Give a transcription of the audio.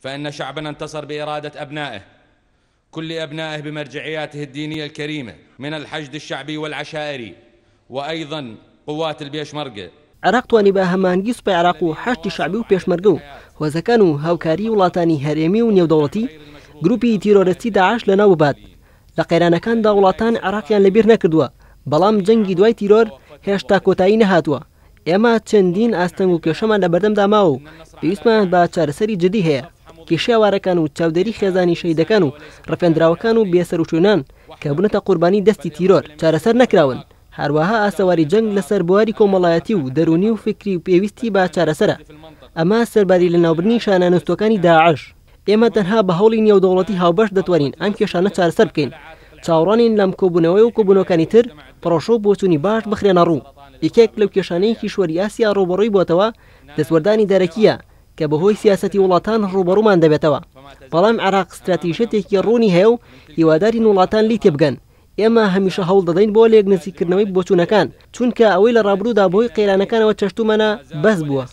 فإن شعبنا انتصر بإرادة أبنائه كل أبنائه بمرجعياته الدينية الكريمة من الحشد الشعبي والعشائري وأيضا قوات البيشمركة. عێراق توانی بە هەماهەنگی سوپای عێراق و حەشدی شەعبی و پێشمەرگە و هۆزەکان و هاوکاریی وڵاتانی هەرێمی و نێودەوڵەتی گروپی تیرۆرستی داعش لەناو ببات. لە قەیرانەکاندا وڵاتان عێراقیان لەبیر نەکردووە، بەڵام جەنگی دوای تیرۆر هێشتا کۆتایی نەهاتووە. ئێمە چەندین ئاستەنگ و کێشەمان لەبەردەمدا ماوە و پێویستمان بە چارەسەری جدی هەیە. کێشەی ئاوارەکان و چاودێری خێزانی شەهیدەکان و ڕفێندراوەکان و بێسەروشوێنان کە بوونەتە قوربانی دەستی تیرۆر چارەسەر نەکراون. هەروەها ئاسەواری جەنگ لەسەر بواری کۆمەڵایەتی و دەروونی و فیکری پێویستی بە چارەسەرە. ئەمە سەرباری لەناوبردنی شانە نوستووەکانی داعش. ئێمە تەنها بە هەوڵی نێودەوڵەتی هاوبەش دەتوانین ئەم کێشانە چارەسەر بکەین. چاوەڕوانین لەم کۆبوونەوەی و کۆبوونەوەکانی تر پڕۆژە و بۆچوونی باش بخرێنە ڕوو. یەکێک لەو کێشانەی کیشوەری ئاسیا ڕووبەڕووی بۆتەوە دەستوەردانی دەرەکییە کە بەهۆی سیاسەتی وڵاتان ڕووبەڕوومان دەبێتەوە. بەڵام عێراق ستراتیژیەتێکی ڕوونی هەیە و هیوادارین وڵاتان لێی تێبگەن. ئێمە هەمیشە هەوڵ دەدەین بۆ لێکنزیککردنەوەی بۆچوونەکان، چونکە ئەوەی لە ڕابردوودا بەهۆی قەیرانەکانەوە چەشتوومانە بەس بووە.